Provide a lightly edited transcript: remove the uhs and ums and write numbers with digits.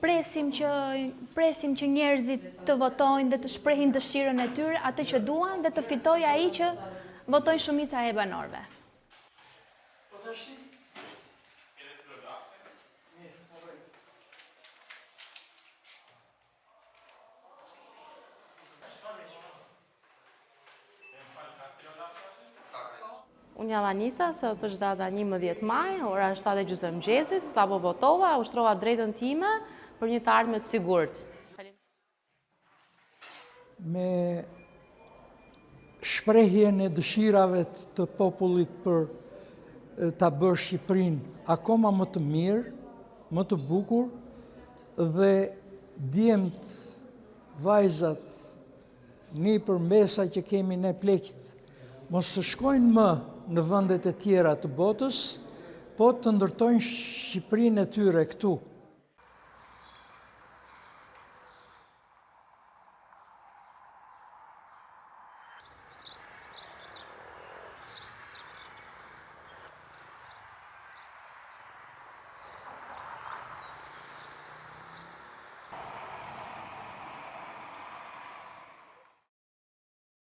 Presim që presim që njerëzit të votojnë dhe të shprehin dëshirën e tyre, atë që duan dhe të fitojë ai që votojnë shumica e banorëve. Po tash Unë jam Anisa, sot është data 11 maj, ora 7 e gjysmë e mëngjesit, sapo votova, ushtrova drejtën time për një të ardhme të sigurt. Me shprehjen e dëshirave të popullit për ta bërë Shqipërinë akoma më të mirë, më të bukur dhe djemtë, vajzat, Nipër mbesa që kemi ne pleqtë, mos të shkojnë më në vendet e tjera të botës, po të ndërtojnë Shqipërinë e tyre këtu.